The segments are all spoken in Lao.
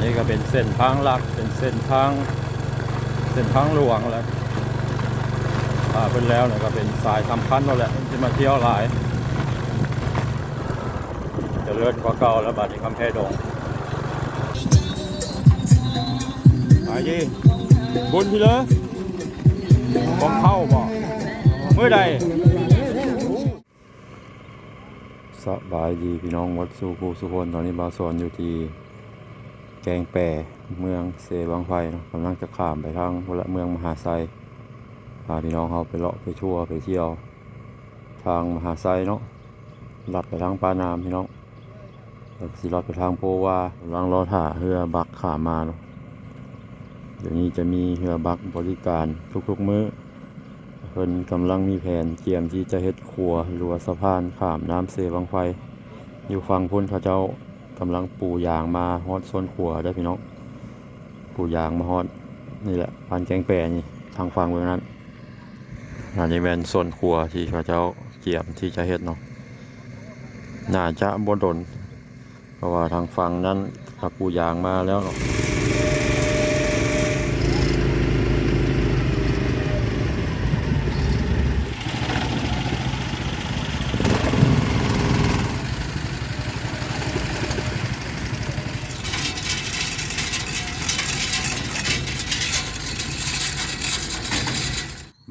ນີ້ກໍເປັນເສັ້ນທາງຫຼັກ ເປັນເສັ້ນທາງ ເສັ້ນທາງຫຼວງແຫຼະ. ຖ້າເພິ່ນແລ້ວນີ້ກໍເປັນສາຍສຳຄັນໂລດແຫຼະ ເພິ່ນຊິມາທ່ຽວຫຼາຍ ຈະເລີນກວ່າເກົ່າແລ້ວ ບາດນີ້ຄຳແພດົງ. ໄປດີ ບຸນພີເລີ ຂອງເຂົາບໍ່ ມື້ໃດ? ສະບາຍດີພີ່ນ້ອງໝົດສູ່ຜູ້ສູ່ຄົນ. ຕອນນີ້ບ່າວສອນຢູ່ທີ່ແກ້ງແປ ເມືອງເຊບັ້ງໄຟເນາະ, ກຳລັງຈະຂ້າມໄປທາງພຸ້ນລະ ເມືອງມະຫາໄຊ. ພາພີ່ນ້ອງເຮົາໄປເລາະໄປທົວໄປທ່ຽວທາງມະຫາໄຊເນາະ, ລັດໄປທາງປານາມພີ່ນ້ອງ. ແລ້ວກໍຊິລັດໄປທາງໂພວາ ກຳລັງລໍຖ້າເຮືອບັກຂ້າມມາເນາະ. ດຽວນີ້ຈະມີເຮືອບັກບໍລິການທຸກໆມື້. ເພິ່ນກຳລັງມີແຜນກຽມທີ່ຈະເຮັດຂົວ ຫຼືວ່າສະພານຂ້າມນ້ຳເຊບັ້ງໄຟ. ຢູ່ຝັ່ງພຸ້ນເຂົາເຈົ້າກຳລັງປູຢາງມາຮອດໂຊນຂົວເດີ້ພີ່ນ້ອງ, ປູຢາງມາຮອດນີ້ແຫຼະ ບ້ານແກ້ງແປນີ້ ທາງຝັ່ງເບື້ອງນັ້ນ. ອັນນີ້ແມ່ນໂຊນຂົວທີ່ເຂົາເຈົ້າກຽມທີ່ຈະເຮັດເນາະ, ໜ້າຈະບໍ່ດົນ ເພາະວ່າທາງຝັ່ງນັ້ນກະປູຢາງມາແລ້ວເນາະ.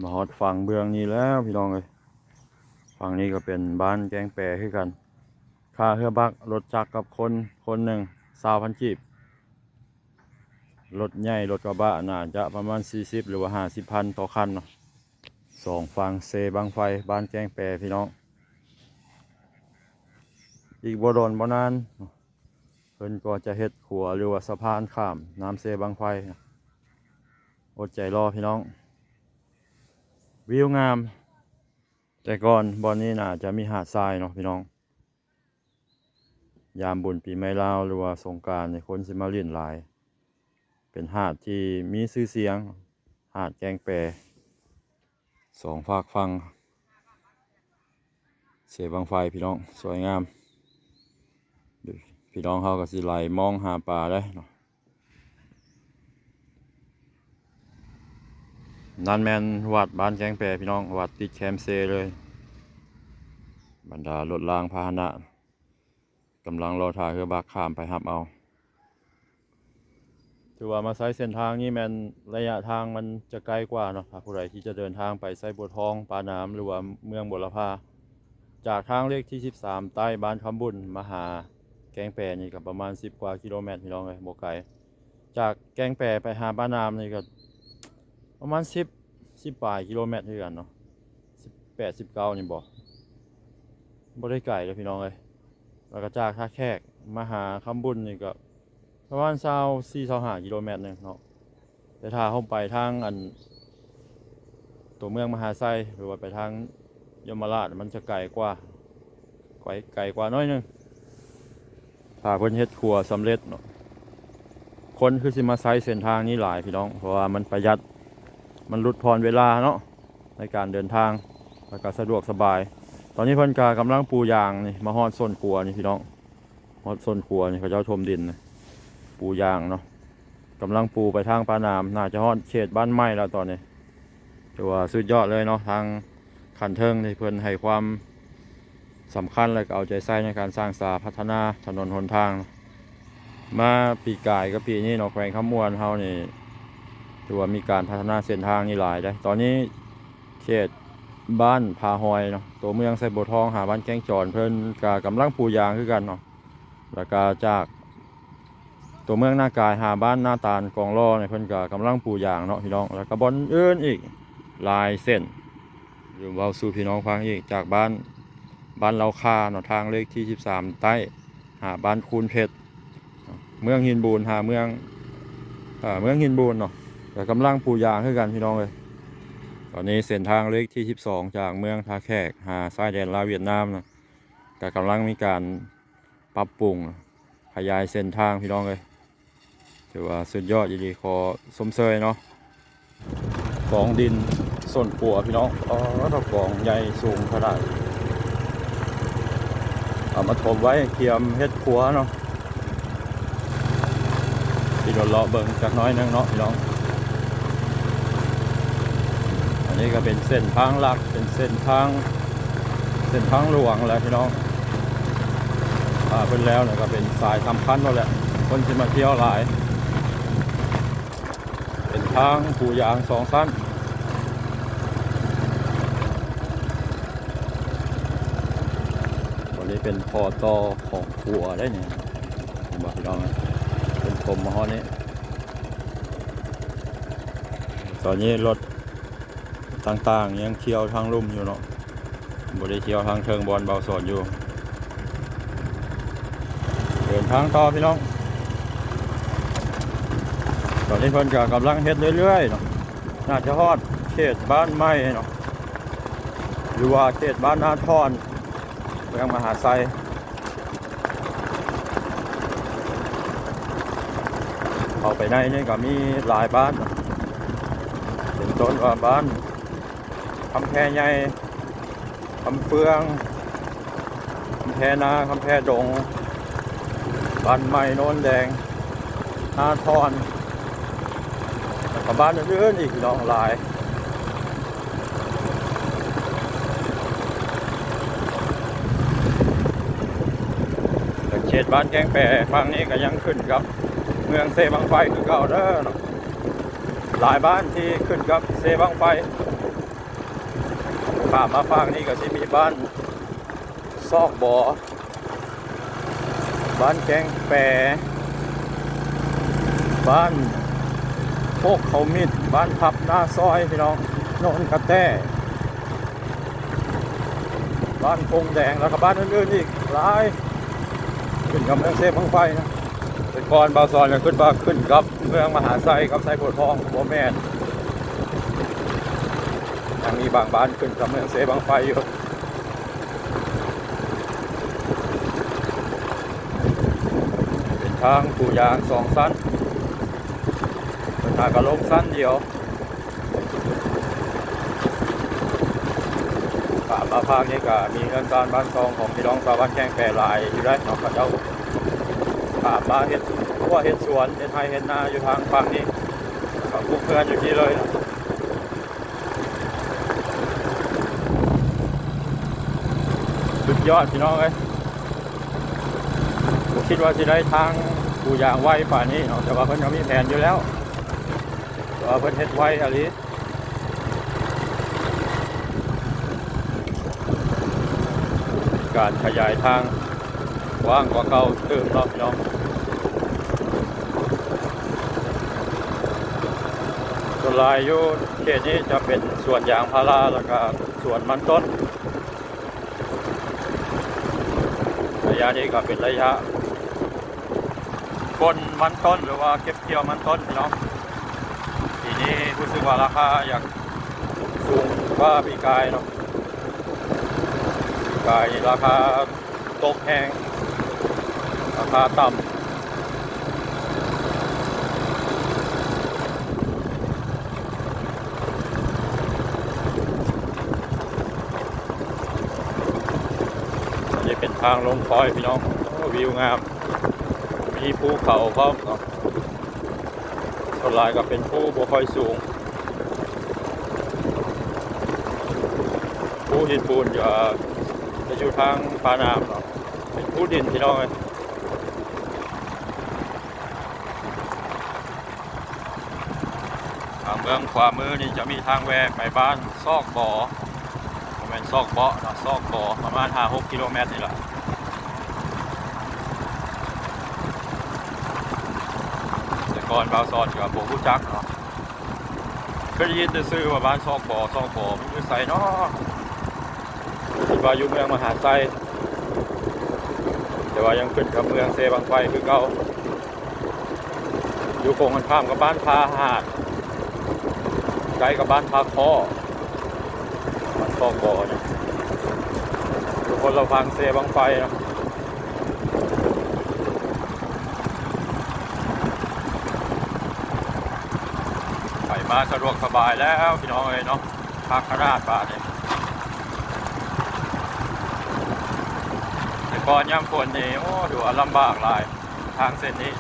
ມາຮອດຝັ່ງເບື້ອງນີ້ແລ້ວພີ່ນ້ອງເອີຍ. ຝັ່ງນີ້ກໍເປັນບ້ານແກ້ງແປຄືກັນ. ຄ່າເຮືອບັກລົດຈັກກັບຄົນ ຄົນໜຶ່ງຊາວພັນກີບ, ລົດໃຫຍ່ລົດກະບະໜ້າຈະປະມານສີ່ສິບ ຫຼືວ່າຫ້າສິບພັນຕໍ່ຄັນເນາະ. ສອງຝັ່ງເຊບັ້ງໄຟ ບ້ານແກ້ງແປພີ່ນ້ອງ. ອີກບໍ່ດົນບໍ່ນານ ເພິ່ນກໍຈະເຮັດຂົວ ຫຼືວ່າສະພານຂ້າມນ້ຳເຊບັ້ງໄຟ. ອົດໃຈລໍພີ່ນ້ອງ. ວິວງາມ. ແຕ່ກ່ອນບ່ອນນີ້ໜ້າຈະມີຫາດຊາຍເນາະພີ່ນ້ອງ. ຍາມບຸນປີໃໝ່ລາວ ຫຼືວ່າສົງການນີ້ ຄົນຊິມາຫຼິ້ນຫຼາຍ. ເປັນຫາດທີ່ມີຊື່ສຽງ ຫາດແກ້ງແປ ສອງຟາກຝັ່ງເຊບັ້ງໄຟພີ່ນ້ອງ ສວຍງາມ. ພີ່ນ້ອງເຮົາກໍຊິໄຫຼມອງຫາປາເດ້ເນາະ. ນັ້ນແມ່ນວັດບ້ານແກ້ງແປພີ່ນ້ອງ, ວັດຕິດແຄມເຊເລີຍ. ບັນດາລົດລາງພາຫະນະກຳລັງລໍຖ້າເຮືອບັກຂ້າມໄປຮັບເອົາ. ຖືວ່າມາໃຊ້ເສັ້ນທາງນີ້ແມ່ນໄລຍະທາງມັນຈະໄກກວ່າເນາະ, ຖ້າຜູ້ໃດທີ່ຈະເດີນທາງໄປໄຊບົວທອງ, ປາໜາມ ຫຼືວ່າເມືອງບົວລະພາ. ຈາກທາງເລກທີສິບສາມໃຕ້ບ້ານຄຳບຸນມາຫາແກ້ງແປນີ້ກໍປະມານສິບກວ່າກິໂລແມັດພີ່ນ້ອງເອີຍ, ບໍ່ໄກ. ຈາກແກ້ງແປໄປຫາປາໜາມນີ້ກໍປະມານສິບ ສິບປາຍກິໂລແມັດຄືກັນເນາະ, ສິບແປດ ສິບເກົ້ານີ້ບໍ? ບໍ່ໄດ້ໄກເດີ້ພີ່ນ້ອງເອີຍ. ແລ້ວກໍຈາກທ່າແຂກມາຫາຄຳບຸນນີ້ກໍປະມານຊາວສີ່ ຊາວຫ້າກິໂລແມັດໜຶ່ງເນາະ. ແຕ່ຖ້າເຮົາໄປທາງອັນ ຕົວເມືອງມະຫາໄຊ ຫຼືວ່າໄປທາງຍົມມະລາດ ມັນຈະໄກກວ່າ ໄກ ໄກກວ່າໜ້ອຍໜຶ່ງ. ຖ້າເພິ່ນເຮັດຂົວສຳເລັດເນາະ, ຄົນຄືຊິມາໃຊ້ເສັ້ນທາງນີ້ຫຼາຍພີ່ນ້ອງ, ເພາະວ່າມັນປະຢັດ ມັນຫຼຸດຜ່ອນເວລາເນາະ ໃນການເດີນທາງ ແລ້ວກໍສະດວກສະບາຍ. ຕອນນີ້ເພິ່ນກໍກຳລັງປູຢາງນີ້ ມາຮອດໂຊນຂົວນີ້ພີ່ນ້ອງ. ຮອດໂຊນຂົວນີ້ ເຂົາເຈົ້າຖົມດິນ ປູຢາງເນາະ, ກຳລັງປູໄປທາງປາໜາມ. ໜ້າຈະຮອດເຂດບ້ານໃໝ່ແລ້ວຕອນນີ້. ຖືວ່າສຸດຍອດເລີຍເນາະ, ທາງຂັ້ນເທິງນີ້ເພິ່ນໃຫ້ຄວາມສຳຄັນ ແລະ ກໍເອົາໃຈໃສ່ໃນການສ້າງສາພັດທະນາຖະໜົນຫົນທາງ. ມາປີກາຍກັບປີນີ້ເນາະ, ແຂວງຄຳມ່ວນເຮົານີ້ ຖືວ່າມີການພັດທະນາເສັ້ນທາງນີ້ຫຼາຍເດ້. ຕອນນີ້ເຂດບ້ານຜາຫອຍເນາະ, ຕົວເມືອງໄຊບົວທອງຫາບ້ານແກ້ງຈອນ ເພິ່ນກໍກຳລັງປູຢາງຄືກັນເນາະ. ແລ້ວກໍຈາກຕົວເມືອງນາກາຍຫາບ້ານນາຕານກອງລໍນີ້ ເພິ່ນກໍກຳລັງປູຢາງເນາະພີ່ນ້ອງ. ແລ້ວກໍບ່ອນອື່ນອີກຫຼາຍເສັ້ນ ດຽວເວົ້າສູ່ພີ່ນ້ອງຟັງອີກ. ຈາກບ້ານ ບ້ານເລົ່າຄາເນາະ, ທາງເລກທີສິບສາມໃຕ້ຫາບ້ານຄູນເພັດ, ເມືອງຫີນບູນຫາເມືອງ ເອີ ເມືອງຫີນບູນເນາະ, ກໍກຳລັງປູຢາງຄືກັນພີ່ນ້ອງເອີຍ. ຕອນນີ້ເສັ້ນທາງເລກທີສິບສອງ ຈາກເມືອງທ່າແຂກຫາຊາຍແດນລາວຫວຽດນາມນະ ກໍກຳລັງມີການປັບປຸງ ຂະຫຍາຍເສັ້ນທາງພີ່ນ້ອງເອີຍ. ຖືວ່າສຸດຍອດອີ່ຫຼີ, ຂໍຊົມເຊີຍເນາະ. ກອງດິນໂຊນຂົວພີ່ນ້ອງ, ອໍ ກອງໃຫຍ່ສູງຂະໜາດ, ເອົາມາຖົມໄວ້ກຽມເຮັດຂົວເນາະ. ຂີ່ລົດເລາະເບິ່ງຈັກໜ້ອຍໜຶ່ງເນາະພີ່ນ້ອງ. ອັນນີ້ກໍເປັນເສັ້ນທາງຫຼັກ ເປັນເສັ້ນທາງ ເສັ້ນທາງຫຼວງແຫຼະພີ່ນ້ອງ. ຖ້າເພິ່ນແລ້ວແລ້ວກໍເປັນສາຍສຳຄັນໂລດແຫຼະ ຄົນຊິມາທ່ຽວຫຼາຍ. ເປັນທາງປູຢາງສອງຊັ້ນ. ຕົວນີ້ເປັນຂໍ້ຕໍ່ຂອງຂົວໄດ໋ນີ້ ເຫັນບໍ່ພີ່ນ້ອງ? ເປັນຖົມມາຮອດນີ້. ຕອນນີ້ລົດຕ່າງໆຍັງທ່ຽວທາງລຸ່ມຢູ່ເນາະ. ບໍ່ໄດ້ທ່ຽວທາງເທິງບ່ອນບ່າວສອນຢູ່. ເດີນທາງຕໍ່ພີ່ນ້ອງ. ຕອນນີ້ເພິ່ນກໍກຳລັງເຮັດເລື້ອຍໆເນາະ. ໜ້າຈະຮອດເຂດບ້ານໃໝ່ເນາະ ຫຼືວ່າເຂດບ້ານນາທ່ອນ ເມືອງມະຫາໄຊ. ເຂົ້າໄປໃນນີ້ກໍມີຫຼາຍບ້ານເນາະ ເປັນຕົ້ນວ່າບ້ານຄຳແພໃຫຍ່, ຄຳເຟືອງ, ຄຳແພນາ, ຄຳແພດົງ, ບ້ານໃໝ່, ໂນນແດງ, ນາທ່ອນ ແລ້ວກໍບ້ານອື່ນໆອີກເນາະ ຫຼາຍ. ເຂດບ້ານແກ້ງແປຝັ່ງນີ້ກໍຍັງຂຶ້ນກັບເມືອງເຊບັ້ງໄຟຄືເກົ່າເດີເນາະ. ຫຼາຍບ້ານທີ່ຂຶ້ນກັບເຊບັ້ງໄຟ. ຂ້າມມາຝັ່ງນີ້ກໍຊິມີບ້ານຊອກບໍ່, ບ້ານແກ້ງແປ, ບ້ານໂຄກເຂົ້າມິດ, ບ້ານທັບນາຊອຍ ພີ່ນ້ອງ, ໂນນກະແຕ້, ບ້ານໂປ່ງແດງ ແລ້ວກໍບ້ານອື່ນໆອີກຫຼາຍ ຂຶ້ນກັບເມືອງເຊບັ້ງໄຟນະ. ແຕ່ກ່ອນບ່າວສອນກໍຄິດວ່າຂຶ້ນກັບເມືອງມະຫາໄຊກັບໄຊໂພດທອງ, ບໍ່ແມ່ນ, ຍັງມີບາງບ້ານຂຶ້ນກັບເມືອງເຊບັ້ງໄຟຢູ່. ເປັນທາງປູຢາງສອງຊັ້ນ, ເພິ່ນຫາກະລົງຊັ້ນດຽວ. ຂ້າມມາພາກນີ້ກະມີເຮືອນຊານບ້ານຊ່ອງຂອງພີ່ນ້ອງຊາວບ້ານແກ້ງແປຫຼາຍຢູ່ເດ້ເນາະ, ເຂົາເຈົ້າຂ້າມມາເຮັດຮົ້ວເຮັດສວນ ເຮັດໄຮ່ເຮັດນາຢູ່ທາງຝັ່ງນີ້ ກະປຸກເຮືອນຢູ່ທີ່ເລີຍ. ສຸດຍອດພີ່ນ້ອງເອີຍ, ບໍ່ຄິດວ່າຊິໄດ້ທາງປູຢາງໄວປານນີ້ເນາະ, ແຕ່ວ່າເພິ່ນກໍມີແຜນຢູ່ແລ້ວ, ແຕ່ວ່າເພິ່ນເຮັດໄວອີ່ຫຼີ. ການຂະຫຍາຍທາງກວ້າງກວ່າເກົ່າຕື່ມເນາະພີ່ນ້ອງ. ສ່ວນຫຼາຍຢູ່ເຂດນີ້ຈະເປັນສວນຢາງພາລາ ແລ້ວກະສວນມັນຕົ້ນ. ໄລຍະນີ້ກໍເປັນໄລຍະ ຝົນມັນຕົ້ນ ຫຼືວ່າເກັບກ່ຽວມັນຕົ້ນພີ່ນ້ອງ. ປີນີ້ຮູ້ສຶກວ່າລາຄາຢາກສູງກວ່າປີກາຍເນາະ, ປີກາຍນີ້ລາຄາຕົກແຮງ ລາຄາຕ່ຳ. ອັນນີ້ເປັນທາງລົງຄອຍພີ່ນ້ອງ, ໂອ້ ວິວງາມ ມີພູເຂົາພ້ອມເນາະ, ສ່ວນຫຼາຍກໍເປັນພູບໍ່ຄ່ອຍສູງ. ພູຫີນປູນຈະ ຈະຢູ່ທາງປານ້ຳເນາະ, ເປັນພູດິນພີ່ນ້ອງເອີຍ. ທາງເບື້ອງຂວາມືນີ້ຈະມີທາງແວ່ໄປບ້ານຊອກບໍ່, ບໍ່ແມ່ນຊອກເບາະເນາະ, ຊອກບໍ່ ປະມານຫ້າຫົກກິໂລແມັດນີ້ລະ. ແຕ່ກ່ອນບ່າວສອນກໍບໍ່ຮູ້ຈັກເນາະ, ເຄີຍໄດ້ຍິນແຕ່ຊື່ວ່າບ້ານຊອກບໍ່, ຊອກບໍ່ມັນຢູ່ໃສເນາະ? ຄິດວ່າຢູ່ເມືອງມະຫາໄຊ, ແຕ່ວ່າຍັງຂຶ້ນກັບເມືອງເຊບັ້ງໄຟຄືເກົ່າ. ຢູ່ກົງກັນຂ້າມກັບບ້ານທ່າຫາດ, ໃກ້ກັບບ້ານທ່າຄໍ້, ບ້ານຊອກບໍ່ນີ້ ຢູ່ຄົນລະຝັ່ງເຊບັ້ງໄຟເນາະ. ໄປມາສະດວກສະບາຍແລ້ວພີ່ນ້ອງເອີຍເນາະ, ຄັກຂະໜາດບາດນີ້. ແຕ່ກ່ອນຍາມຝົນນີ້ ໂອ້ ຖືວ່າລຳບາກຫຼາຍ ທາງເສັ້ນນີ້.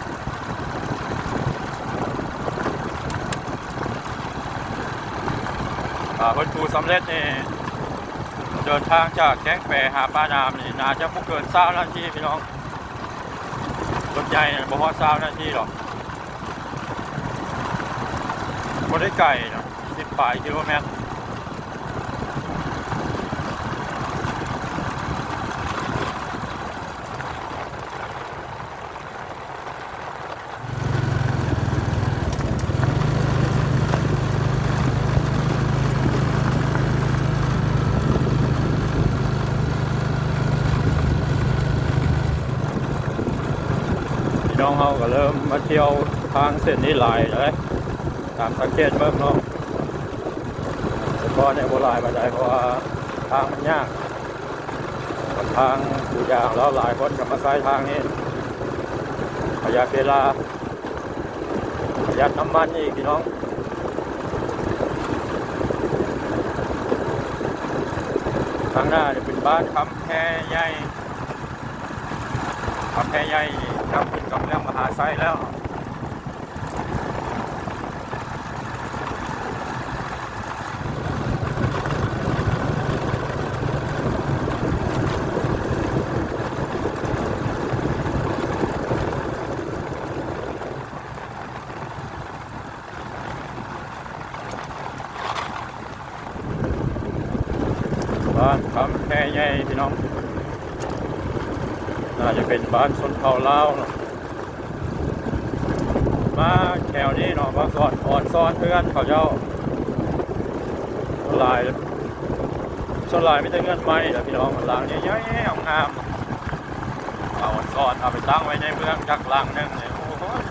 ຖ້າເພິ່ນປູສຳເລັດນີ້ ເດີນທາງຈາກແກ້ງແປຫາປານາມນີ້ ໜ້າຈະບໍ່ເກີນຊາວນາທີພີ່ນ້ອງ. ລົດໃຫຍ່ບໍ່ຮອດຊາວນາທີດອກ. ບໍ່ໄດ້ໄກເນາະ ສິບປາຍກິໂລແມັດ. ພີ່ນ້ອງເຮົາກໍເລີ່ມມາທ່ຽວທາງເສັ້ນນີ້ຫຼາຍແລ້ວ ຕາມສັງເກດເບິ່ງເນາະ. ແຕ່ກ່ອນນີ້ບໍ່ຫຼາຍປານໃດ ເພາະວ່າທາງມັນຍາກ. ທາງຜູ້ຢ່າງລາວຫຼາຍຄົນກໍມາໃຊ້ທາງນີ້ ປະຢັດເວລາ ປະຢັດນ້ຳມັນອີກພີ່ນ້ອງ. ທາງໜ້າຈະເປັນບ້ານຄຳແພໃຫຍ່ ຄຳແພໃຫຍ່ນີ້ນຳຂຶ້ນກັບເມືອງມະຫາໄຊແລ້ວ. ບ້ານຄຳແພໃຫຍ່ພີ່ນ້ອງ ໜ້າຈະເປັນບ້ານຊົນເຜົ່າລາວເນາະ. ມາແຖວນີ້ເນາະ ບ່າວສອນ ອອນຊອນເຮືອນເຂົາເຈົ້າ ສ່ວນຫຼາຍ ສ່ວນຫຼາຍມີແຕ່ເຮືອນໄມ້ແຫຼະພີ່ນ້ອງ ຫຼັງໃຫຍ່ໆ ງາມໆ. ເອົາອອນຊອນເອົາໄປຕັ້ງໄວ້ໃນເມືອງຈັກຫຼັງໜຶ່ງນີ້ ໂອ້ຍ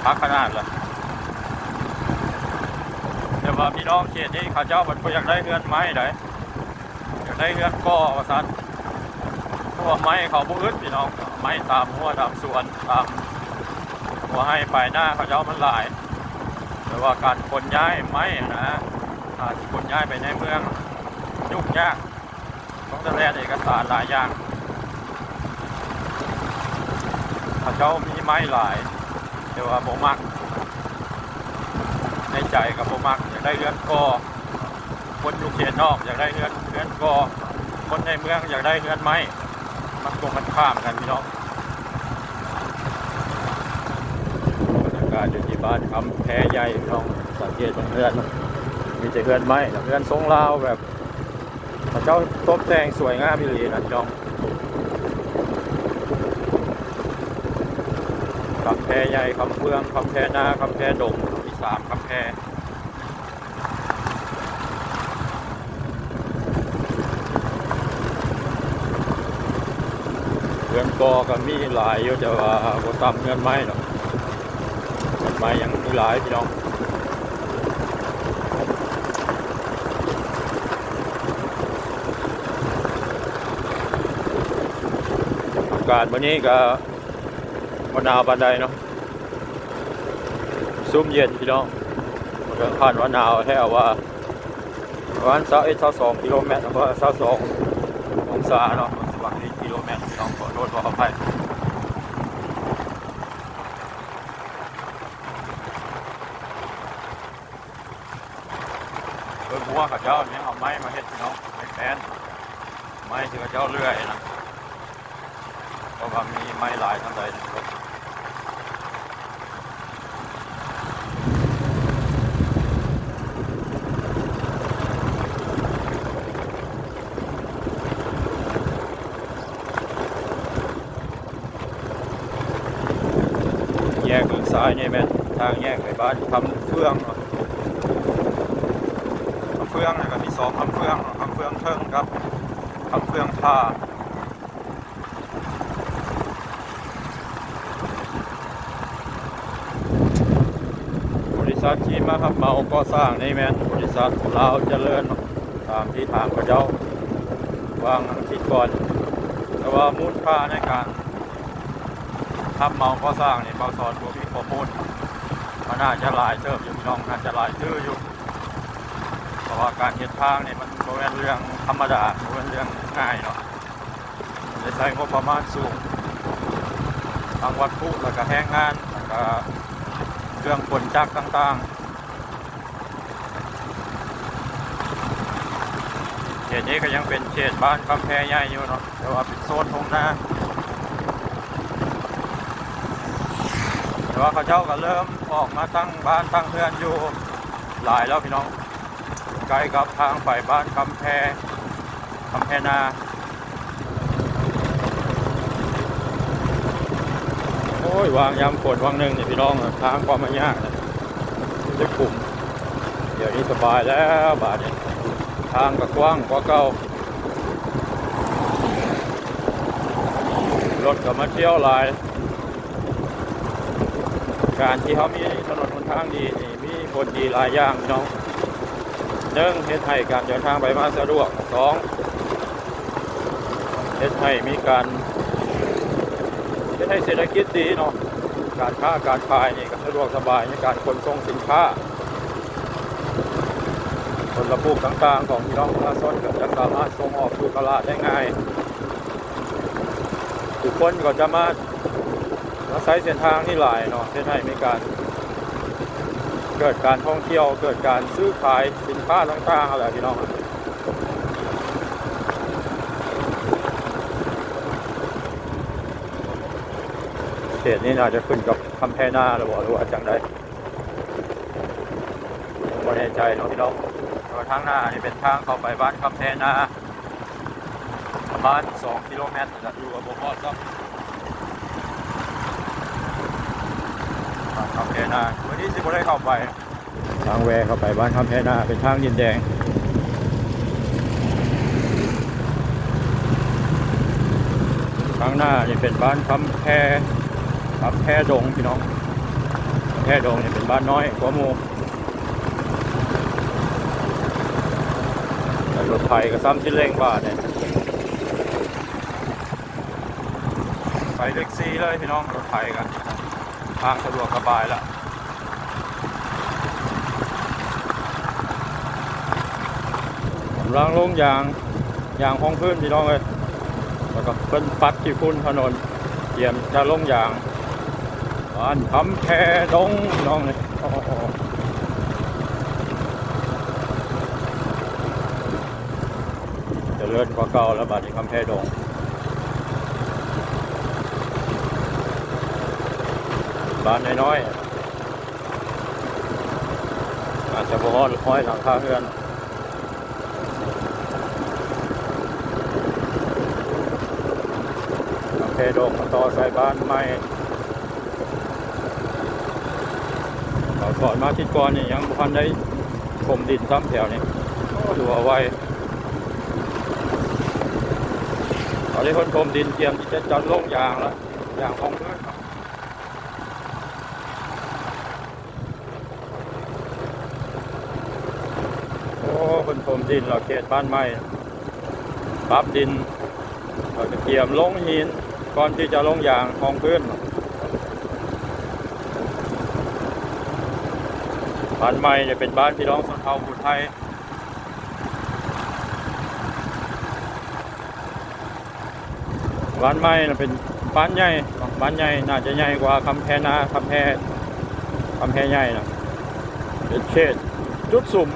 ຄັກຂະໜາດລະ. ແຕ່ວ່າພີ່ນ້ອງເຂດນີ້ເຂົາເຈົ້າມັນບໍ່ຢາກໄດ້ເຮືອນໄມ້ໃດ ຢາກໄດ້ເຮືອນກໍ່ວ່າຊັ້ນ ເພາະວ່າໄມ້ເຂົາບໍ່ອຶດພີ່ນ້ອງ. ໄມ້ຕາມຮົ້ວຕາມສວນ ຕາມຫົວໄຮ່ປາຍນາເຂົາເຈົ້າມັນຫຼາຍ ແຕ່ວ່າການຂົນຍ້າຍໄມ້ນະ ຖ້າຊິຂົນຍ້າຍໄປໃນເມືອງຫຍຸ້ງຍາກ ຕ້ອງໄດ້ແລ່ນເອກະສານຫຼາຍຢ່າງ. ເຂົາເຈົ້າມີໄມ້ຫຼາຍ ແຕ່ວ່າບໍ່ມັກ ໃນໃຈກໍບໍ່ມັກ ຢາກໄດ້ເຮືອນກໍ່. ຄົນຢູ່ເຂດນອກຢາກໄດ້ເຮືອນ ເຮືອນກໍ່ ຄົນໃນເມືອງຢາກໄດ້ເຮືອນໄມ້ ມັນກົງກັນຂ້າມກັນພີ່ນ້ອງ. ບັນຍາກາດຢູ່ທີ່ບ້ານຄຳແພໃຫຍ່ພີ່ນ້ອງ ສັງເກດເບິ່ງເຮືອນ ມີແຕ່ເຮືອນໄມ້ ເຮືອນຊົງລາວ ແບບເຂົາເຈົ້າຕົບແຕ່ງສວຍງາມອີ່ຫຼີນະພີ່ນ້ອງ. ຄຳແພໃຫຍ່ ຄຳເຟືອງ ຄຳແພນາ ຄຳແພດົງ ມີສາມຄຳແພ. ເຮືອນກໍ່ກໍມີຫຼາຍຢູ່ ແຕ່ວ່າບໍ່ສ່ຳເຮືອນໄມ້ດອກ ເຮືອນໄມ້ຍັງມີຫຼາຍພີ່ນ້ອງ. ອາກາດມື້ນີ້ກໍບໍ່ໜາວປານໃດເນາະ. ຊຸ່ມເຢັນພີ່ນ້ອງ ບໍ່ເຖິງຂັ້ນວ່າໜາວແທ້ວ່າ ປະມານຊາວເອັດ ຊາວສອງກິໂລແມັດ ບໍ່ ຊາວສອງອົງສາເນາະ ຊາວເອັດກິໂລແມັດພີ່ນ້ອງ ຂໍໂທດຂໍອະໄພ. ເບິ່ງຫົວເຂົາເຈົ້ານີ້ ເອົາໄມ້ມາເຮັດພີ່ນ້ອງ ໄມ້ແປ້ນ ໄມ້ທີ່ເຂົາເຈົ້າເລື່ອຍນະ. ເພາະວ່າມີໄມ້ຫຼາຍສ່ຳໃດ ແຍກເບື້ອງຊ້າຍນີ້ແມ່ນທາງແຍກໄປບ້ານຄຳເຟືອງເນາະ. ຄຳເຟືອງນີ້ກໍມີສອງຄຳເຟືອງເນາະ ຄຳເຟືອງເທິງກັບຄຳເຟືອງທ່າ. ບໍລິສັດທີ່ມາຮັບເໝົາກໍ່ສ້າງນີ້ແມ່ນບໍລິສັດລາວຈະເລີນເນາະ ຕາມທີ່ຖາມເຂົາເຈົ້າຫວ່າງອາທິດກ່ອນ ແຕ່ວ່າມູນຄ່າໃນການຮັບເໝົາກໍ່ສ້າງນີ້ ບ່າວສອນບໍ່ມີຂໍ້ມູນ ມັນໜ້າຈະຫຼາຍເຕີບຢູ່ພີ່ນ້ອງ ໜ້າຈະຫຼາຍຕື້ຢູ່ ເພາະວ່າການເຮັດທາງນີ້ມັນບໍ່ແມ່ນເລື່ອງທຳມະດາ ບໍ່ແມ່ນເລື່ອງງ່າຍເນາະ. ໄດ້ໃຊ້ງົບປະມານສູງ ທັງວັດຖຸ ແລ້ວກະແຮງງານ ແລ້ວກະເຄື່ອງກົນຈັກຕ່າງໆ. ດນີ້ກໍຍັງເປັນເຂດບ້ານຄຳແພໃຫຍ່ຢູ່ເນາະ ແຕ່ວ່າເປັນໂຊນທົ່ງນາ ແຕ່ວ່າເຂົາເຈົ້າກໍເລີ່ມອອກມາຕັ້ງບ້ານຕັ້ງເຮືອນຢູ່ຫຼາຍແລ້ວພີ່ນ້ອງ ໃກ້ກັບທາງໄປບ້ານຄຳແພ ຄຳແພນາ. ໂອ້ຍ ຫວ່າງຍາມຝົນຫວ່າງໜຶ່ງນີ້ພີ່ນ້ອງ ທາງຄວາມມາຍາກ ເຈັບຂຸມ ດຽວນີ້ສະບາຍແລ້ວບາດນີ້ ທາງກໍກວ້າງກວ່າເກົ່າ ລົດກໍມາທ່ຽວຫຼາຍ. ການທີ່ເຮົາມີຖະໜົນຫົນທາງດີນີ້ ມີຜົນດີຫຼາຍຢ່າງພີ່ນ້ອງ ໜຶ່ງ ເຮັດໃຫ້ການເດີນທາງໄປມາສະດວກ ສອງ ເຮັດໃຫ້ມີການ ເຮັດໃຫ້ເສດຖະກິດດີເນາະ ການຄ້າການຂາຍນີ້ກໍສະດວກສະບາຍໃນການຂົນສົ່ງສິນຄ້າ ຜົນລະປູກຕ່າງໆຂອງພີ່ນ້ອງປະຊາຊົນກໍຈະສາມາດສົ່ງອອກສູ່ຕະຫຼາດໄດ້ງ່າຍ ຜູ້ຄົນກໍຈະມາ ມາໃຊ້ເສັ້ນທາງນີ້ຫຼາຍເນາະ ເຮັດໃຫ້ມີການ ເກີດການທ່ອງທ່ຽວ ເກີດການຊື້ຂາຍສິນຄ້າຕ່າງໆຫັ້ນແຫຼະພີ່ນ້ອງ. ເຂດນີ້ໜ້າຈະຂຶ້ນກັບຄຳແພນາແລ້ວບໍ່ ຫຼືວ່າຈັ່ງໃດ ບໍ່ແນ່ໃຈເນາະພີ່ນ້ອງ ແຕ່ວ່າທາງໜ້ານີ້ເປັນທາງເຂົ້າໄປບ້ານຄຳແພນາ ປະມານສອງກິໂລແມັດນີ້ແຫຼະ ຫຼືວ່າບໍ່ຮອດຊ້ຳ ບ້ານຄຳແພນາ ມື້ນີ້ຊິບໍ່ໄດ້ເຂົ້າໄປ ທາງແວ່ເຂົ້າໄປບ້ານຄຳແພນາ ເປັນທາງດິນແດງ ທາງໜ້ານີ້ເປັນບ້ານຄຳແພ ຄຳແພດົງພີ່ນ້ອງ ຄຳແພດົງນີ້ເປັນບ້ານນ້ອຍກວ່າໝູ່ ແລ້ວລົດໄຖກໍຊ້ຳຊິເລັ່ງບາດນີ້ ໄປເລກສີ່ເລີຍພີ່ນ້ອງ ລົດໄຖກໍທາງສະດວກສະບາຍລະ ກຳລັງລົງຢາງ ຢາງຮອງພື້ນພີ່ນ້ອງເອີຍ ແລ້ວກໍເພິ່ນປັດຂີ້ຝຸ່ນຖະໜົນ ກຽມຈະລົງຢາງ ບ້ານຄຳແພດົງພີ່ນ້ອງເອີຍ ໂອ້ໂຫ ຈະເລີນກວ່າເກົ່າແລ້ວບາດນີ້ຄຳແພດົງ ບ້ານນ້ອຍໆ ອາດຈະບໍ່ຮອດຮ້ອຍຫຼັງຄາເຮືອນ ຄຳແພດົງມາຕໍ່ໃສ່ບ້ານໃໝ່ ເຂົາສອນມາທິດກ່ອນນີ້ຍັງບໍ່ທັນໄດ້ຖົມດິນຊ້ຳແຖວນີ້ ໂອ້ ຖືວ່າໄວ ເຂົາໄດ້ເພິ່ນຖົມດິນກຽມທີ່ຈະຈັດລົງຢາງລະ ຢາງຮອງພື້ນ ໂອ້ ເພິ່ນຖົມດິນແລ້ວເຂດບ້ານໃໝ່ ປັບດິນ ແລ້ວກໍກຽມລົງຫີນ ກ່ອນທີ່ຈະລົງຢາງຮອງພື້ນ. ບ້ານໃໝ່ຈະເປັນບ້ານພີ່ນ້ອງຊົນເຜົ່າຜູ້ໄທ. ບ້ານໃໝ່ນະເປັນບ້ານໃຫຍ່ເນາະ ບ້ານໃຫຍ່ ໜ້າຈະໃຫຍ່ກວ່າຄຳແພນາ ຄຳແພ ຄຳແພໃຫຍ່ນະ ເປັນເຂດຈຸດສຸມ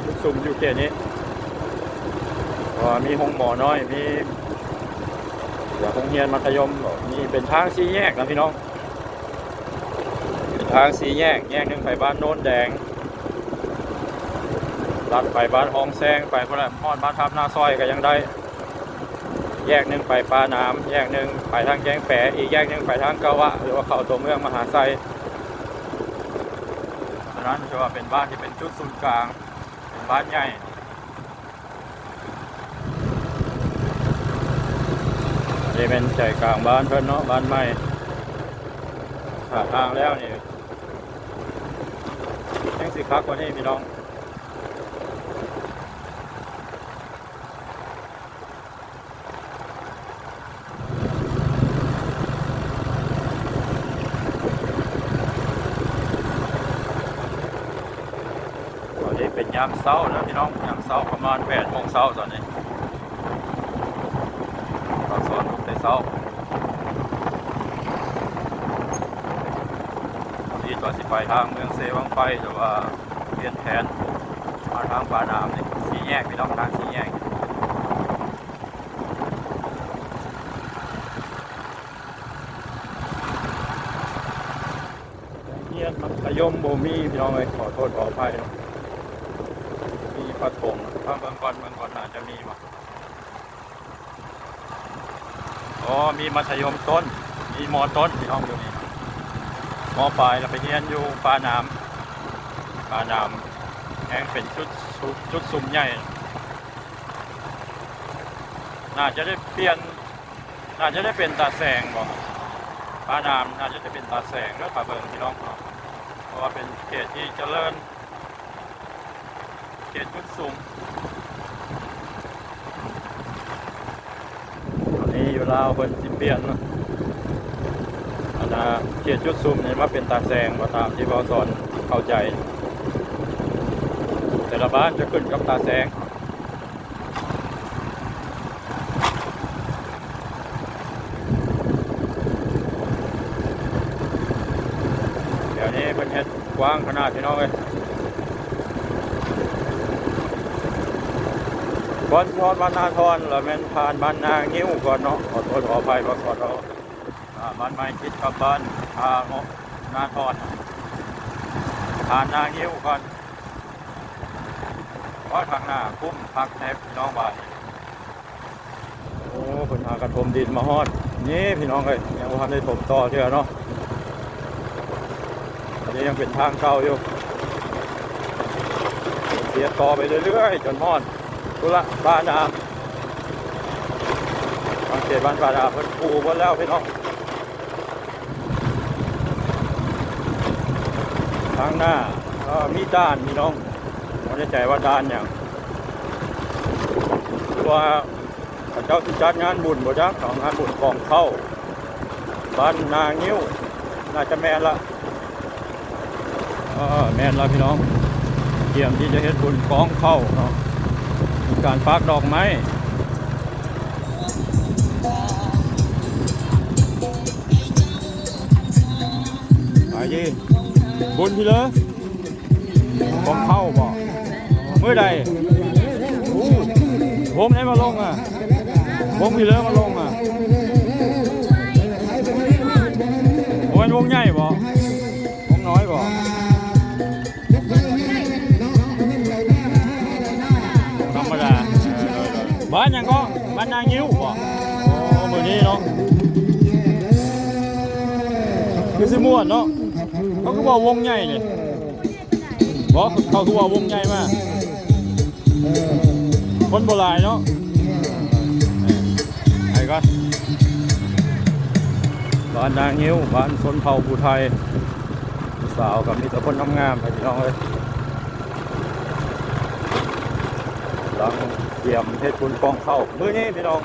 ຈຸດສຸມຢູ່ເຂດນີ້ ເພາະວ່າມີໂຮງໝໍນ້ອຍ ມີໂຮງຮຽນມັດທະຍົມ ມີເປັນທາງສີ່ແຍກນະພີ່ນ້ອງ ເປັນທາງສີ່ແຍກ ແຍກໜຶ່ງໄປບ້ານໂນນແດງ ລັດໄປບ້ານຮອງແຊງ ໄປພຸ້ນແຫຼະ ຮອດບ້ານທັບນາຊອຍກໍຍັງໄດ້. ແຍກໜຶ່ງໄປປາໜາມ ແຍກໜຶ່ງໄປທາງແກ້ງແປ ອີກແຍກໜຶ່ງໄປທາງກະວະ ຫຼືວ່າເຂົ້າຕົວເມືອງມະຫາໄຊ. ສະນັ້ນຖືວ່າເປັນບ້ານທີ່ເປັນຈຸດສູນກາງ ເປັນບ້ານໃຫຍ່. ອັນນີ້ແມ່ນໃຈກາງບ້ານເພິ່ນເນາະ ບ້ານໃໝ່. ຖ້າທາງແລ້ວນີ້ ແຮ່ງຊິຄັກກວ່ານີ້ພີ່ນ້ອງ. ຕອນນີ້ເປັນຍາມເຊົ້າເດີພີ່ນ້ອງ ຍາມເຊົ້າປະມານແປດໂມງເຊົ້າຕອນນີ້ ມາສອນແຕ່ເຊົ້າ. ຕອນນີ້ກໍຊິໄປທາງເມືອງເຊວັງໄຟ ແຕ່ວ່າປ່ຽນແຜນມາທາງປາໜາມນີ້ ສີ່ແຍກພີ່ນ້ອງ ທາງສີ່ແຍກ. ມັດທະຍົມບໍ່ມີພີ່ນ້ອງເອີຍ ຂໍໂທດຂໍອະໄພເນາະ. ມີປະຖົມ ເບິ່ງກ່ອນ ເບິ່ງກ່ອນ ໜ້າຈະມີບໍ່. ອໍ ມີມັດທະຍົມຕົ້ນ ມີ ມໍ ຕົ້ນພີ່ນ້ອງຢູ່ນີ້. ມໍປາຍລະໄປຮຽນຢູ່ປາໜາມ ປາໜາມແຮ່ງເປັນຈຸດຊຸມ ຈຸດຊຸມໃຫຍ່. ໜ້າຈະໄດ້ປ່ຽນ ໜ້າຈະໄດ້ເປັນຕາແສງບໍ? ປາໜາມໜ້າຈະໄດ້ເປັນຕາແສງເດີ ຖ້າເບິ່ງພີ່ນ້ອງເນາະ ເພາະວ່າເປັນເຂດທີ່ຈະເລີນ ເຂດຈຸດຊຸມ. ຕອນນີ້ຢູ່ລາວເພິ່ນຊິປ່ຽນ ອັນນ່າ ເຂດຈຸດຊຸມນີ້ມາເປັນຕາແສງ ວ່າຕາມທີ່ເວົ້າສອນເຂົ້າໃຈ ແຕ່ລະບ້ານຈະຂຶ້ນກັບຕາແສງ. ດຽວນີ້ເພິ່ນເຮັດກວ້າງຂະໜາດ ພີ່ນ້ອງເອີຍ. ກ່ອນຊິຮອດບ້ານນາທອນ ລະແມ່ນຜ່ານບ້ານນາງິ້ວກ່ອນເນາະ. ຂໍໂທດຂໍອະໄພ ບໍ່ຂໍໂທດ. ອ່າ ບ້ານໃໝ່ຕິດກັບບ້ານ ອ່າ ເງາະນາທອນ ຜ່ານນາງິ້ວກ່ອນ. ໂອ້ ທາງໜ້າກຸ້ມຄັກແທ້ພີ່ນ້ອງ ບາດນີ້. ໂອ້ ເພິ່ນຫາກະຖົມດິນມາຮອດນີ້ພີ່ນ້ອງເອີຍ ຍັງບໍ່ທັນໄດ້ຖົມຕໍ່ເທື່ອເນາະ. ອັນນີ້ຍັງເປັນທາງເກົ່າຢູ່ ເຮັດຕໍ່ໄປເລື້ອຍໆ ຈົນຮອດພຸ້ນລະ ປາໜາມ. ທາງເຂດບ້ານປາໜາມເພິ່ນປູໝົດແລ້ວພີ່ນ້ອງ. ທາງໜ້າ ເອີ ມີດ່ານພີ່ນ້ອງ ບໍ່ແນ່ໃຈວ່າດ່ານຫຍັງ ເພາະວ່າເຂົາເຈົ້າຊິຈັດງານບຸນບໍ່ຈັກເນາະ ງານບຸນກອງເຂົ້າບ້ານນາງິ້ວ ໜ້າຈະແມ່ນລະ. ເອີ ແມ່ນລະພີ່ນ້ອງ ກຽມທີ່ຈະເຮັດບຸນກອງເຂົ້າເນາະ ມີການປາກດອກໄມ້. ໄປດີ ບຸນພີເລີ ກອງເຂົ້າບໍ? ມື້ໃດ? ໂອ້ ວົງໃດມາລົງອະ? ວົງພີເລີມາລົງອະ? ບໍ່ແມ່ນວົງໃຫຍ່ບໍ? ວົງນ້ອຍບໍ? ທຳມະດາ. ບ້ານຫຍັງເກາະ? ບ້ານນາງິ້ວບໍ? ໂອ້ ມື້ນີ້ເນາະ ຄືຊິມ່ວນເນາະ. ເຂົາຄືວ່າວົງໃຫຍ່ນີ້ບໍ? ເຂົາຄືວ່າວົງໃຫຍ່ມາ ຄົນບໍ່ຫຼາຍເນາະ. ໄປກ່ອນ. ບ້ານນາງິ້ວ ບ້ານຊົນເຜົ່າຜູ້ໄທ. ຜູ້ສາວກໍມີແຕ່ຄົນງາມໆ ພີ່ນ້ອງເອີຍ. ກຳລັງກຽມເຮັດບຸນກອງເຂົ້າມື້ນີ້ພີ່ນ້ອງ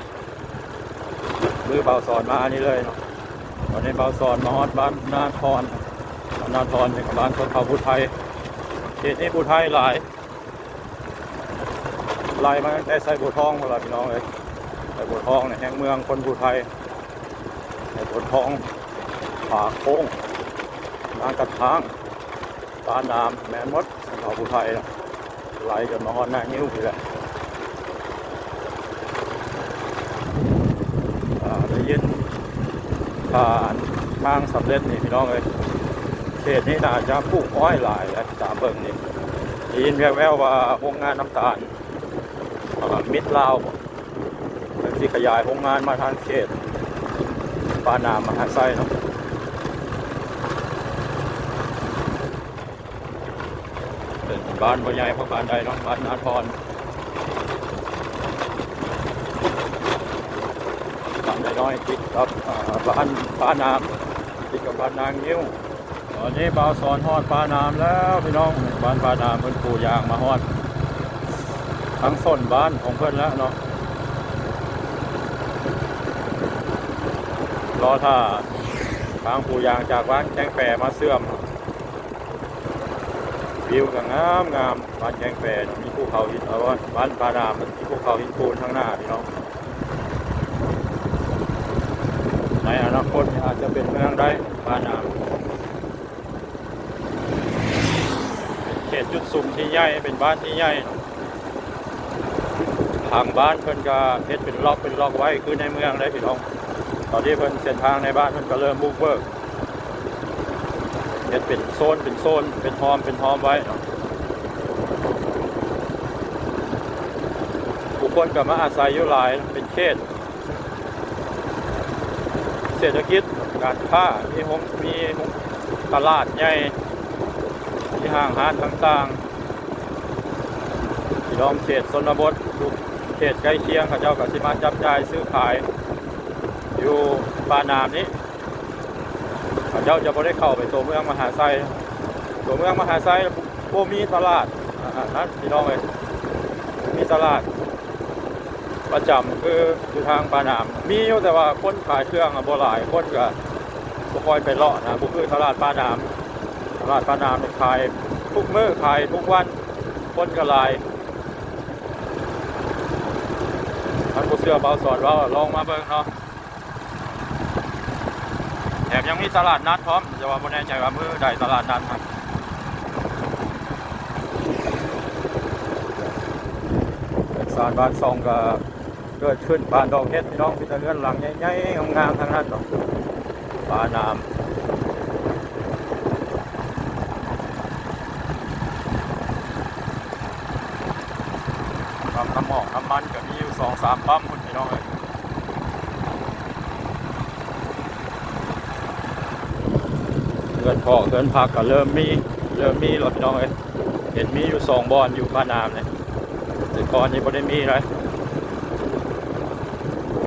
ມື້ບ່າວສອນມານີ້ເລີຍເນາະ. ຕອນນີ້ບ່າວສອນມາຮອດບ້ານນາທອນ ບ້ານນາທອນນີ້ກໍບ້ານຊົນເຜົ່າຜູ້ໄທ. ເຂດນີ້ຜູ້ໄທຫຼາຍ ໄລ່ມາຕັ້ງແຕ່ໄຊບົວທອງພຸ້ນລະ ພີ່ນ້ອງເອີຍ. ໄຊບົວທອງນີ້ແຫ່ງເມືອງຄົນຜູ້ໄທ ໄຊບົວທອງ ປາໂຄ້ງ ນາກະທາງ ປາໜາມ ແມ່ນໝົດ ເຜົ່າຜູ້ໄທນະ ໄລ່ຈົນມາຮອດນາງິ້ວພີ້ແຫຼະ. ອ່າ ໄດ້ຍິນ ຖ້າທາງສຳເລັດນີ້ ພີ່ນ້ອງເອີຍ ເຂດນີ້ໜ້າຈະປູກອ້ອຍຫຼາຍແຫຼະ ຕາມເບິ່ງນີ້. ໄດ້ຍິນແວ່ວໆວ່າໂຮງງານນ້ຳຕານ ອ່າ ມິດລາວ ເພິ່ນຊິຂະຫຍາຍໂຮງງານມາທາງເຂດປາໜາມ ມະຫາໄຊເນາະ. ເປັນບ້ານບໍ່ໃຫຍ່ພໍປານໃດເນາະ ບ້ານນາທອນ. ບ້ານນ້ອຍໆ ຕິດກັບ ອ່າ ບ້ານປາໜາມ ຕິດກັບບ້ານນາງິ້ວ. ຕອນນີ້ບ່າວສອນຮອດປາໜາມແລ້ວພີ່ນ້ອງ. ບ້ານປາໜາມເພິ່ນປູຢາງມາຮອດທາງສົ້ນບ້ານຂອງເພິ່ນແລ້ວເນາະ. ລໍຖ້າທາງປູຢາງຈາກບ້ານແກ້ງແປມາເຊື່ອມ. ວິວກໍງາມໆ ບ້ານແກ້ງແປເນາະ ມີພູເຂົາຫີນ ເອີ ບ້ານປາໜາມ ມັນມີພູເຂົາຫີນປູນທາງໜ້າພີ່ນ້ອງ. ໃນອະນາຄົດນີ້ອາດຈະເປັນເມືອງໄດ້ ປາໜາມ ເປັນເຂດຈຸດຊຸມທີ່ໃຫຍ່ ເປັນບ້ານທີ່ໃຫຍ່ເນາະ. ທາງບ້ານເພິ່ນກໍເຮັດເປັນລັອກເປັນລັອກໄວ້ ຄືໃນເມືອງເດ້ພີ່ນ້ອງ. ຕອນນີ້ເພິ່ນ ເສັ້ນທາງໃນບ້ານເພິ່ນກໍເລີ່ມບຸກເບີກ. ເຮັດເປັນໂຊນເປັນໂຊນ ເປັນຮ່ອມເປັນຮ່ອມໄວ້ເນາະ. ຜູ້ຄົນກໍມາອາໄສຢູ່ຫຼາຍ ເປັນເຂດເສດຖະກິດ ການຄ້າ ມີໂຮງ ມີໂຮງຕະຫຼາດໃຫຍ່ ມີຫ້າງຮ້ານຕ່າງໆ. ພີ່ນ້ອງເຂດຊົນນະບົດ ຢູ່ເຂດໃກ້ຄຽງ ເຂົາເຈົ້າກໍຊິມາຈັບຈ່າຍຊື້ຂາຍຢູ່ປ່າໜາມນີ້. ເຂົາເຈົ້າຈະບໍ່ໄດ້ເຂົ້າໄປຕົວເມືອງມະຫາໄຊ. ຕົວເມືອງມະຫາໄຊບໍ່ມີຕະຫຼາດ ອາ ນັ້ນ ພີ່ນ້ອງເອີຍ, ບໍ່ມີຕະຫຼາດປະຈຳຄືຢູ່ທາງປ່າໜາມ. ມີຢູ່ ແຕ່ວ່າຄົນຂາຍເຄື່ອງອະບໍ່ຫຼາຍ, ຄົນກະບໍ່ຄ່ອຍໄປເລາະນະ, ບໍ່ຄືຕະຫຼາດປ່າໜາມ. ຕະຫຼາດປ່າໜາມນີ້ຂາຍທຸກມື້ ຂາຍທຸກວັນ, ຄົນກະຫຼາຍ. ຄັນບໍ່ເຊື່ອບ່າວສອນເວົ້າ ລອງມາເບິ່ງເນາະ. ແຖມຍັງມີຕະຫຼາດນັດພ້ອມ, ແຕ່ວ່າບໍ່ແນ່ໃຈວ່າມື້ໃດຕະຫຼາດນັດນະ. ເຮືອນຊານບ້ານຊ່ອງກໍເກີດຂຶ້ນ ບ້ານດອກເຫັດ ພີ່ນ້ອງ, ມີແຕ່ເຮືອນຫຼັງໃຫຍ່ໆ ງາມໆ ທັງນັ້ນເນາະ. ປ່າໜາມ ປ້ຳນ້ຳໝອກນ້ຳມັນກໍມີຢູ່ສອງສາມປ້ຳພຸ້ນ ພີ່ນ້ອງເອີຍ. ເຮືອນເຄາະເຮືອນພັກກໍເລີ່ມມີ ເລີ່ມມີແລ້ວ ພີ່ນ້ອງເອີຍ. ເຫັນມີຢູ່ສອງບ່ອນຢູ່ປ່າໜາມນີ້, ແຕ່ກ່ອນນີ້ບໍ່ໄດ້ມີເລີຍ.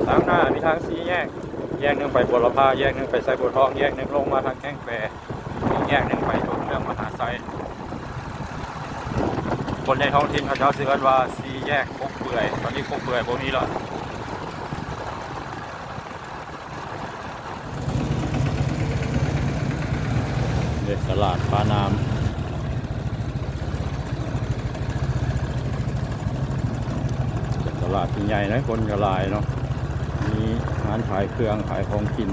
ທາງໜ້າມີທາງສີ່ແຍກ, ແຍກໜຶ່ງໄປບົວລະພາ, ແຍກໜຶ່ງໄປໄຊບົວທອງ, ແຍກໜຶ່ງລົງມາທາງແກ້ງແປ, ອີກແຍກໜຶ່ງໄປຕົວເມືອງມະຫາໄຊ. ຄົນໃນທ້ອງຖິ່ນເຂົາເຈົ້າຊິເອີ້ນວ່າສີ່ແຍກກົກເປື່ອຍ, ຕອນນີ້ກົກເປື່ອຍບໍ່ມີແລ້ວ. ເດ້ ຕະຫຼາດປານ້ຳ ເປັນຕະຫຼາດທີ່ໃຫຍ່ນະ, ຄົນກໍຫຼາຍເນາະ, ມີຮ້ານຂາຍເຄື່ອງ ຂາຍຂອງກິນ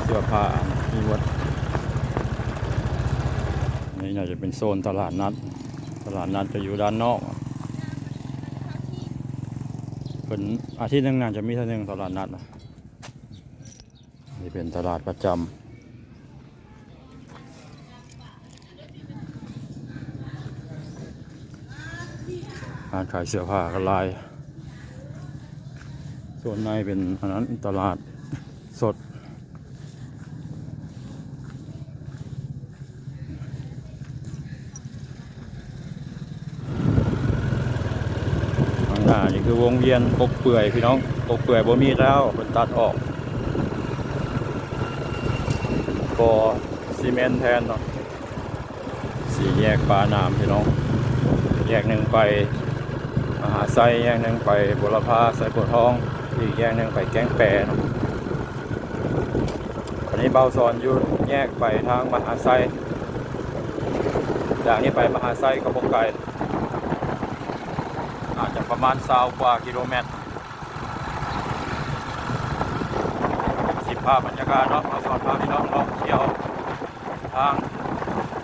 ເສື້ອຜ້າ ມີໝົດ. ນີ້ໜ້າຈະເປັນໂຊນຕະຫຼາດນັດ, ຕະຫຼາດນັດຈະຢູ່ດ້ານນອກ. ເພິ່ນ ອາທິດໜຶ່ງໜ້າຈະມີເທື່ອໜຶ່ງ ຕະຫຼາດນັດນະ. ນີ້ເປັນຕະຫຼາດປະຈຳ ຮ້ານຂາຍເສື້ອຜ້າກໍຫຼາຍ. ໂຊນໃນເປັນອັນນັ້ນ ຕະຫຼາດສົດ. ຂ້າງໜ້ານີ້ຄືວົງວຽນກົກເປື່ອຍ ພີ່ນ້ອງ, ກົກເປື່ອຍບໍ່ມີແລ້ວ ເພິ່ນຕັດອອກ ກໍຊີເມັນແທນເນາະ. ສີ່ແຍກປານ້ຳ ພີ່ນ້ອງ, ແຍກໜຶ່ງໄປມະຫາໄຊ, ແຍກໜຶ່ງໄປບົວລະພາ ໄຊບົວທອງ, ອີກແຍກໜຶ່ງໄປແກ້ງແປເນາະ. ອັນນີ້ບ່າວສອນຢູ່ແຍກໄປທາງມະຫາໄຊ, ຈາກນີ້ໄປມະຫາໄຊກໍບໍ່ໄກ, ອາດຈະປະມານຊາວກວ່າກິໂລແມັດ. ເກັບພາບບັນຍາກາດເນາະ, ບ່າວສອນພາພີ່ນ້ອງເລາະທ່ຽວທາງ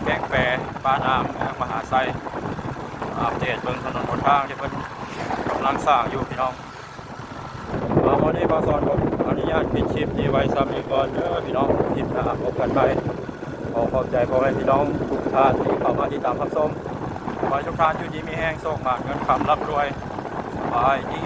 ແກ້ງແປ, ປານ້ຳ, ເມືອງມະຫາໄຊ, ອັບເດດເບິ່ງຖະໜົນຫົນທາງທີ່ເພິ່ນກຳລັງສ້າງຢູ່ ພີ່ນ້ອງ. ເອົາ ມື້ນີ້ບ່າວສອນກໍອະນຸຍາດປິດຄລິບນີ້ໄວ້ສ່ຳນີ້ກ່ອນເດີ ພີ່ນ້ອງ, ຄລິບໜ້າພົບກັນໃໝ່. ຂໍຂອບໃຈພໍ່ແມ່ພີ່ນ້ອງທຸກທ່ານທີ່ເຂົ້າມາຕິດຕາມຮັບຊົມ. ຂໍໃຫ້ທຸກທ່ານຢູ່ດີມີແຮງ, ໂຊກໝານ, ເງິນຄຳລ່ຳລວຍ. ສະບາຍດີ.